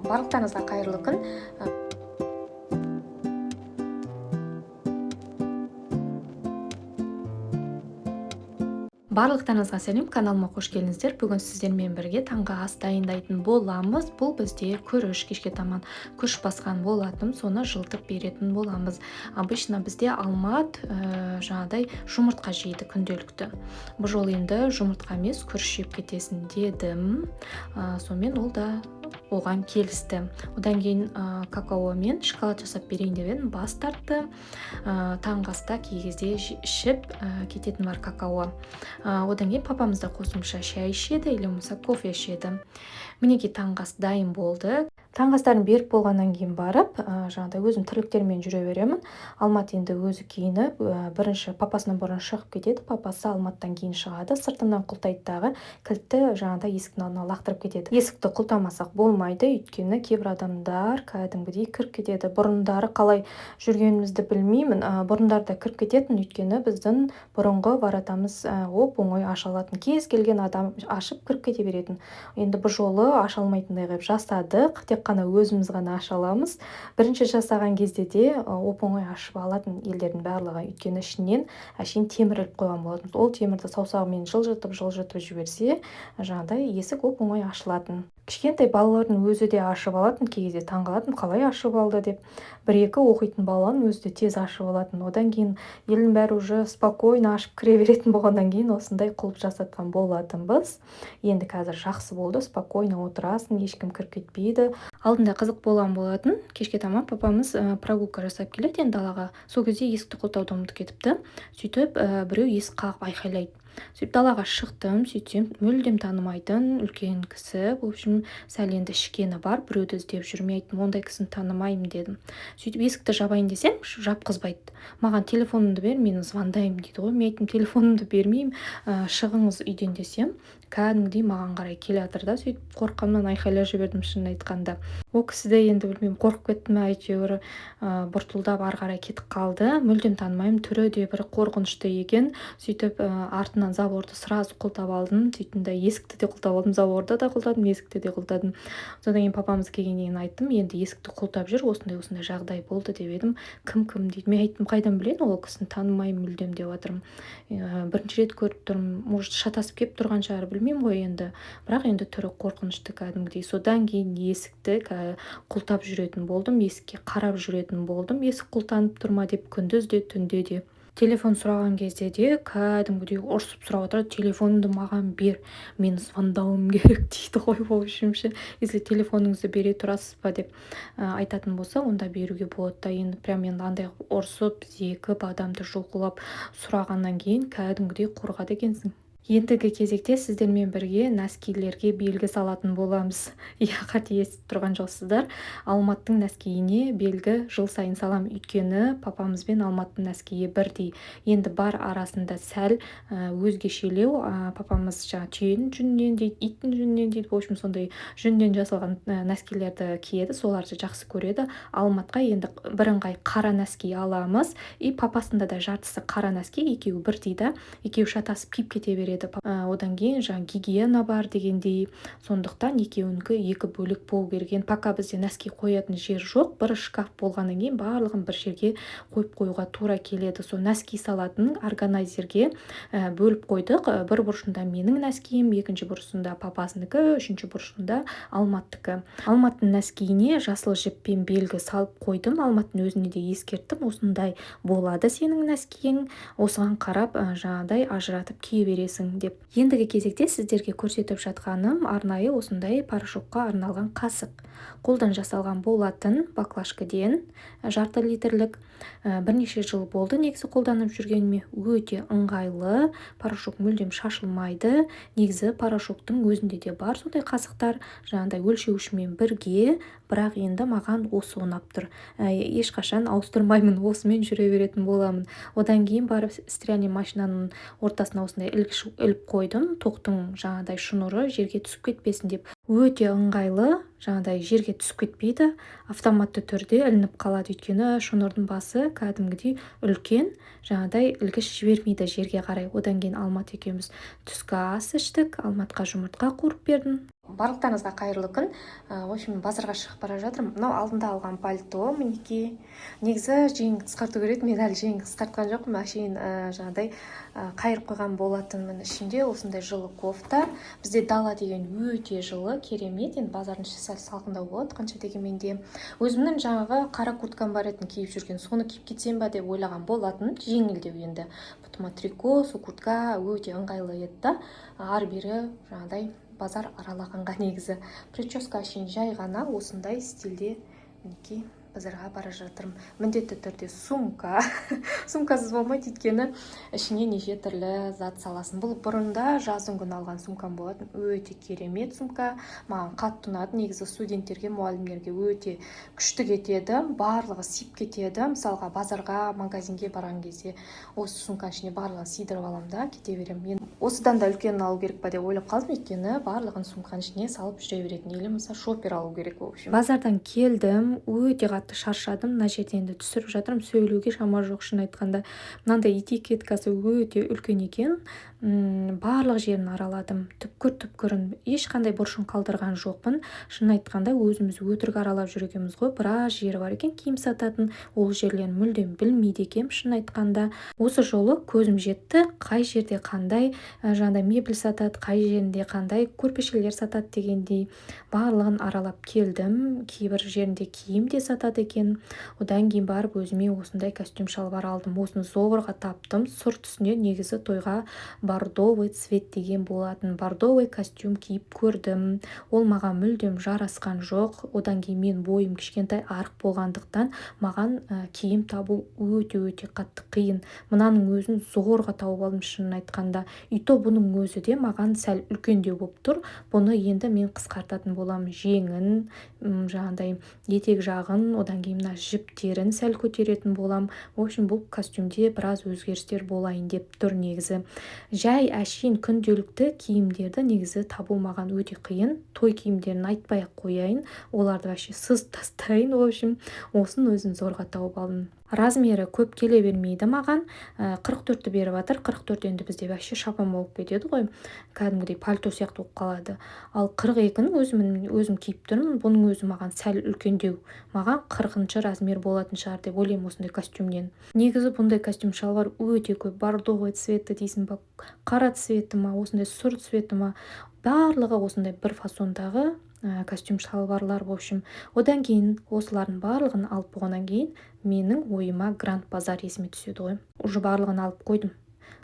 Барлықтарыңызға қайырлы күн! Барлықтарыңызға сәлем, каналыма қош келдіңіздер! Бүгін сіздермен бірге таңғы ас дайындайтын боламыз. Бұл бізде күріш. Кешке таман күріш басқан болатын, соны жылытып беретін боламыз. Обычно бізде Алмат жаңағыдай жұмыртқа жейді күнделікті. Бұл жолы енді жұмыртқа емес, күріш жеп кетесің дедім. Сонымен ол да оған келісті. Одан кейін какао мен шоколад жасап берейін деп едім, бас тартты. Таңғы аста кей кезде ішіп кететін бар какао. Одан кейін папамыз да қосымша шай ішеді или болмаса кофе ішеді. Мінекей, таңғы ас дайын болды. Таңғы астарын беріп болғаннан кейін барып, жаңағыдай өзім тірліктермен жүре беремін. Алмат енді өзі киініп, бірінші папасынан бұрын шығып кетеді. Папасы Алматтан кейін шығады. Сыртынан құлтайды дағы, кілтті жаңағыдай есіктің алдына лақтырып кетеді. Есікті құлтамасақ болмайды, өйткені кейбір адамдар кәдімгідей кіріп кетеді. Бұрындары қалай жүргенімізді білмеймін, бұрындарда кіріп кететін, өйткені біздің бұрынғы воротамыз оп оңай аша алатын, кез келген адам ашып кіріп кете беретін. Енді бұл жолы аша алмайтындай қылып жасадық, тек қана өзіміз ғана аша аламыз. Бірінші жасаған кезде де оп оңай ашып алатын елдердің барлығы, өйткені ішінен әшейін темір іліп қойған болатынбыз. Ол темірді саусағымен жылжытып жылжытып жіберсе, жаңағыдай есік оп оңай ашылатын. Кішкентай балалардың өзі де ашып алатын. Кей кезде таңғалатын, қалай ашып алды деп. Бір екі оқитын баланың өзі де тез ашып алатын. Одан кейін елдің бәрі уже спокойно ашып кіре беретін болғаннан кейін осындай құлып жасатқан болатынбыз. Енді қазір жақсы болды, спокойно отырасың, ешкім кіріп кетпейді. Алдында қызық болған болатын. Кешке таман папамыз прогулка жасап келеді енді далаға. Сол кезде есікті құлыптауды ұмытып кетіпті. Сөйтіп біреу есік қағып айқайлайды. Сөйтіп далаға шықтым, сөйтсем, мүлдем танымайтын үлкен кісі, в общем, сәл енді ішкені бар, біреуді іздеп жүр. Мен айттым: «Ондай кісіні танымаймын», – дедім. Сөйтіп есікті жабайын десем, жапқызбайды. «Маған телефоныңды бер, мен звондаймын», – дейді ғой. Мен айттым: «Телефонымды бермеймін, шығыңыз үйден», – десем, кәдімгідей маған қарай келе жатыр да. Сөйтіп қорыққаннан айқайлап жібердім, шынын айтқанда. Ол кісі де енді, білмеймін, қорқып кетті ме, әйтеуір бұртылдап ары қарай кетіп қалды. Мүлдем танымаймын, түрі де бір қорқынышты екен. Сөйтіп артынан заборды сразу құлтап алдым. Сөйттім да, есікті де құлтап алдым, заборды да құлтадым, есікті де құлтадым. Содан кейін папамыз келгеннен кейін айттым: «Енді есікті құлтап жүр, осындай осындай жағдай болды», – деп едім. «Кім, кім?» – дейді. Мен айттым: «Қайдан білейін, ол кісіні танымаймын мүлдем», – деп жатырмын. Бірінші рет көріп тұрмын, может, шатасып келіп тұрған шығар, білмеймін ғой енді. Бірақ енді түрі қорқынышты кәдімгідей. Содан кейін есікті құлтап жүретін болдым, есікке қарап жүретін болдым, есік құлтанып тұр ма деп, күндіз де, түнде де. Телефон сұраған кезде де кәдімгідей ұрсып сұрап отырады: «Телефоныңды маған бер, мен звондауым керек», – дейді ғой. В общем ше, если «телефоныңызды бере тұрасыз ба» деп айтатын болса, онда беруге болады да. Енді прям енді андай ұрсып зекіп, адамды жұлқылап сұрағаннан кейін кәдімгідей қорқады екенсің. Ендігі кезекте сіздермен бірге носкилерге белгі салатын боламыз. Иә, қате естіп тұрған жоқсыздар. Алматтың носкиіне белгі жыл сайын салам, өйткені папамыз бен Алматтың носкиі бірдей. Енді бар арасында сәл өзгешелеу. Папамыз жаңағы түйенің жүнінен дейді, иттің жүнінен дейді, в общем, сондай жүннен жасалған носкилерді киеді, соларды жақсы көреді. Алматқа енді бірыңғай қара носки аламыз, и папасында да жартысы қара носки, екеуі бірдей да, екеуі шатасып киіп кете береді. Одан кейін жаңағы гигиена бар дегендей, сондықтан екеуінікі екі бөлек болу керек. Енді пока бізде носки қоятын жер жоқ, бір шкаф болғаннан кейін барлығын бір жерге қойып қоюға тура келеді. Сол носки салатын органайзерге бөліп қойдық. Бір бұрышында менің носкиім, екінші бұрышында папасынікі, үшінші бұрышында Алматтікі. Алматтың носкиіне жасыл жіппен белгі салып қойдым. Алматтың өзіне де ескерттім: «Осындай болады сенің носкиің, осыған қарап жаңағыдай ажыратып кие бересің», – деп. Ендігі кезекте сіздерге көрсетіп жатқаным арнайы осындай порошокқа арналған қасық, қолдан жасалған болатын, баклажкіден, жарты литрлік. Бірнеше жыл болды негізі қолданып жүргеніме. Өте ыңғайлы, порошок мүлдем шашылмайды. Негізі порошоктың өзінде де бар сондай қасықтар, жаңағыдай өлшеуішімен бірге, бірақ енді маған осы ұнап тұр. Ешқашан ауыстырмаймын, осымен жүре беретін боламын. Одан кейін барып стиральный машинаның ортасына осындай ілгіш іліп қойдым, тоқтың жаңағыдай шнуры жерге түсіп кетпесін деп. Өте ыңғайлы, жаңағыдай жерге түсіп кетпейді, автоматты түрде ілініп қалады, өйткені шнурдың басы кәдімгідей үлкен, жаңағыдай ілгіш жібермейді жерге қарай. Одан кейін Алмат екеуміз түскі ас іштік. Алматқа жұмыртқа қуырып бердім. Барлықтарыңызға қайырлы күн. В общем, базарға шығып бара жатырмын. Мынау алдында алған пальто, мінекей. Негізі жеңін қысқарту керек еді, мен әлі жеңін қысқартқан жоқпын. Әшейін жаңағыдай қайырып қойған болатынмын. Ішінде осындай жылы кофта. Бізде дала деген өте жылы, керемет. Енді базардың іші сәл салқындау болады, қанша дегенмен де. Өзімнің жаңағы қара курткам бар еді киіп жүрген, соны киіп кетсем ба деп ойлаған болатын. Жеңілдеу енді, бұтыма трико, сол куртка өте ыңғайлы еді да, ары бері жаңағыдай базар аралағанға. Негізі прическа әшейін жай ғана осындай стильде, мінекей, базарға бара жатырмын. Міндетті түрде сумка, сумкасыз болмайды, өйткені ішіне неше түрлі зат саласың. Бұл бұрында жаздың күні алған сумкам болатын, өте керемет сумка, маған қатты ұнады. Негізі студенттерге, мұғалімдерге өте күшті кетеді, барлығы сиіп кетеді. Мысалға, базарға, магазинге барған кезде осы сумканың ішіне барлығын сыйдырып аламын да, кете беремін. Мен осыдан да үлкенін алу керек па деп ойлап қалдым, өйткені барлығын сумканың ішіне салып жүре беретін. Или болмаса шопер алу керек. В общем, базардан келдім, өте қатты шаршадым. Мына жерде енді түсіріп жатырмын, сөйлеуге шама жоқ, шын айтқанда. Мынандай этикеткасы өте үлкен екен. Барлық жерін араладым, түпкір түпкірін, ешқандай бұрышын қалдырған жоқпын. Шын айтқанда, өзіміз өтірік аралап жүр екенбіз ғой. Біраз жері бар екен киім сататын, ол жерлерін мүлдем білмейді екенмін, шын айтқанда. Осы жолы көзім жетті, қай жерде қандай жаңағыдай мебель сатады, қай жерінде қандай көрпешелер сатады дегендей, барлығын аралап келдім. Кейбір жерінде киім де сатады екен. Одан кейін барып өзіме осындай костюм шалбар алдым. Осыны зорға таптым, сұр түсіне. Негізі тойға бордовый цвет деген болатын. Бордовый костюм киіп көрдім, ол маған мүлдем жарасқан жоқ. Одан кейін мен бойым кішкентай, арық болғандықтан, маған киім табу өте өте қатты қиын. Мынаның өзін зорға тауып алдым, шынын айтқанда. И то бұның өзі де маған сәл үлкендеу болып тұр. Бұны енді мен қысқартатын боламын, жеңін, жаңағыдай етек жағын, одан кейін мына жіптерін сәл көтеретін боламын. В общем, бұл костюмде біраз өзгерістер болайын деп тұр. Негізі жай әшейін күнделікті киімдерді негізі табу маған өте қиын. Той киімдерін айтпай ақ қояйын, оларды вообще сызып тастайын. В общем, осының өзін зорға тауып алдым. Размері көп келе бермейді маған, 44-ті беріп жатыр. 44 енді бізде вообще шапан болып кетеді ғой, кәдімгідей пальто сияқты болып қалады. Ал 42-нің өзім, өзім киіп тұрмын, бұның өзі маған сәл үлкендеу. Маған 40-размер болатын шығар деп ойлаймын осындай костюмнен. Негізі бұндай костюм шалбар өте көп, бордовый цветі дейсің ба, қара цветі ма, осындай сұр цветі ма, барлығы осындай бір фасондағы костюм шалбарлар. В общем, одан кейін осылардың барлығын алып болғаннан кейін менің ойыма Гранд Базар есіме түседі ғой. Уже барлығын алып қойдым.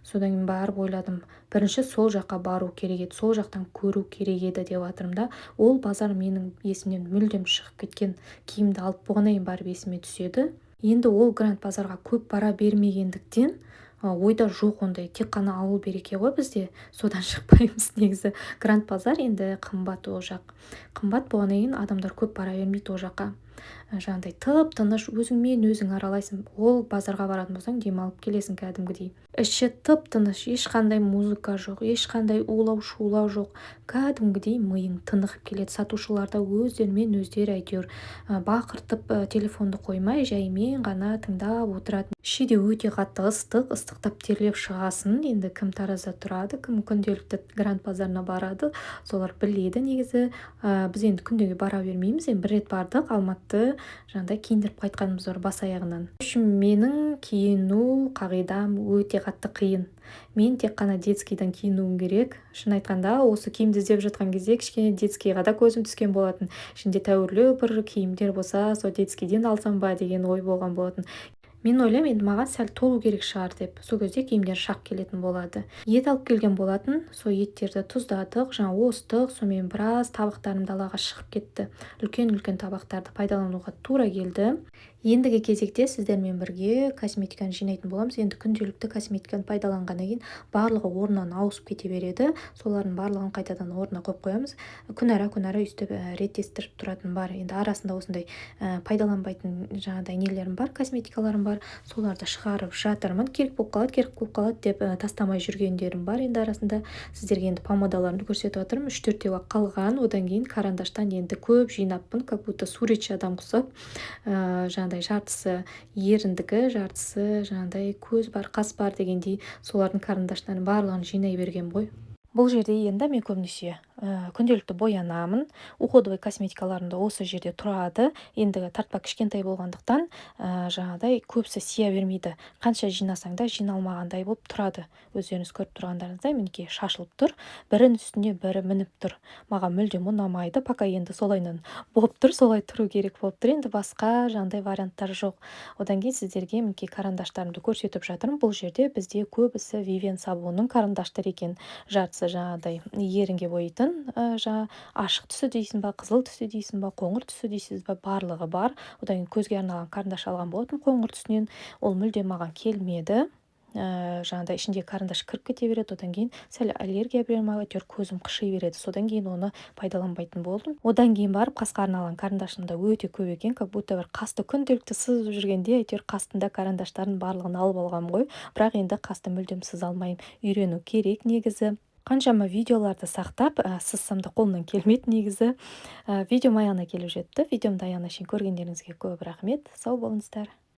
Содан кейін барып ойладым, бірінші сол жаққа бару керек еді, сол жақтан көру керек еді деп жатырмын да. Ол базар менің есімнен мүлдем шығып кеткен. Киімді алып болғаннан кейін барып есіме түседі. Енді ол Гранд Базарға көп бара бермегендіктен, ойда жоқ ондай. Тек қана Ауыл Береке ғой бізде, содан шықпаймыз. Негізі Гранд Базар енді қымбат, ол жақ қымбат болғаннан кейін адамдар көп бара бермейді ол жаққа. Жаңағыдай тып тыныш өзіңмен өзің аралайсың. Ол базарға баратын болсаң, демалып келесің кәдімгідей. Іші тып тыныш, ешқандай музыка жоқ, ешқандай улау шулау жоқ, кәдімгідей миың тынығып келеді. Сатушылар да өздерімен өздері әйтеуір бақыртып, телефонды қоймай, жаймен ғана тыңдап отырады. Іші де өте қатты ыстық, ыстықтап терлеп шығасың. Енді кім Таразда тұрады, кім күнделікті Гранд базарына барады, солар біледі негізі. Біз енді күндеге бара бермейміз, енді бір рет бардық Алматыны, жаңағыдай киіндіріп қайтқанымыз бар бас аяғынан. В общем, менің киіну қағидам өте қатты қиын, мен тек қана детскийден киінуім керек. Шын айтқанда, осы киімді іздеп жатқан кезде кішкене детскийға да көзім түскен болатын. Ішінде тәуірлеу бір киімдер болса, сол детскийден алсам ба деген ой болған болатын. Мен ойлаймын, енді маған сәл толу керек шығар деп. Сол кезде киімдер шақ келетін болады. Ет алып келген болатын, сол еттерді тұздадық, жаңа остық. Сонымен біраз табақтарым далаға шығып кетті, үлкен үлкен табақтарды пайдалануға тура келді. Ендігі кезекте сіздермен бірге косметиканы жинайтын боламыз. Енді күнделікті косметиканы пайдаланғаннан кейін барлығы орнынан ауысып кете береді. Солардың барлығын қайтадан орнына қойып қоямыз. Күнара күнара өйстіп реттестіріп тұратын бар. Енді арасында осындай пайдаланбайтын жаңағыдай нелерім бар, косметикаларым бар, соларды шығарып жатырмын. Керек болып қалады, керек болып қалады деп тастамай жүргендерім бар енді арасында. Сіздерге енді помадаларымды көрсетіп жатырмын, үш төртеу ақ қалған. Одан кейін карандаштан енді көп жинаппын, как будто суретші адам құсап. Жаңағыдай жартысы еріндікі, жартысы жаңағыдай көз бар, қас бар дегендей, солардың карандаштарын барлығын жинай бергенмін ғой. Бұл жерде енді мен көбінесе күнделікті боянамын. Уходовый косметикаларым да осы жерде тұрады. Енді тартпа кішкентай болғандықтан, жаңағыдай көбісі сия бермейді. Қанша жинасаң да, жиналмағандай болып тұрады. Өздеріңіз көріп тұрғандарыңыздай, мінекей, шашылып тұр, бірінің үстіне бірі мініп тұр. Маған мүлдем ұнамайды. Пока енді солайынан болып тұр, солай тұру керек болып тұр. Енді басқа жаңағыдай варианттар жоқ. Одан кейін сіздерге, мінекей, карандаштарымды көрсетіп жатырмын. Бұл жерде бізде көбісі Вивен сабунның карандаштары екен. Жартысы жаңағыдай ерінге бояйтын, жаңа ашық түсі дейсің ба, қызыл түсі дейсің ба, қоңыр түсі дейсіз ба, барлығы бар. Одан кейін көзге арналған карандаш алған болатынмын қоңыр түсінен. Ол мүлдем маған келмеді. Жаңағыдай ішіндегі карандаш кіріп кете береді. Одан кейін сәл аллергия бере ма, әйтеуір көзім қыши береді. Содан кейін оны пайдаланбайтын болдым. Одан кейін барып қасқа арналған карандашым да өте көп екен. Как будто бір қасты күнделікті сызып жүргенде, әйтеуір қастың да карандаштарын барлығын алып алғанмын ғой. Бірақ енді қасты мүлдем сыза алмаймын, үйрену керек негізі. Қаншама видеоларды сақтап, сызсам да, қолымнан келмейді негізі. Видеом аяғына келіп жетті. Видеомды аяғына шейін көргендеріңізге көп рахмет. Сау болыңыздар.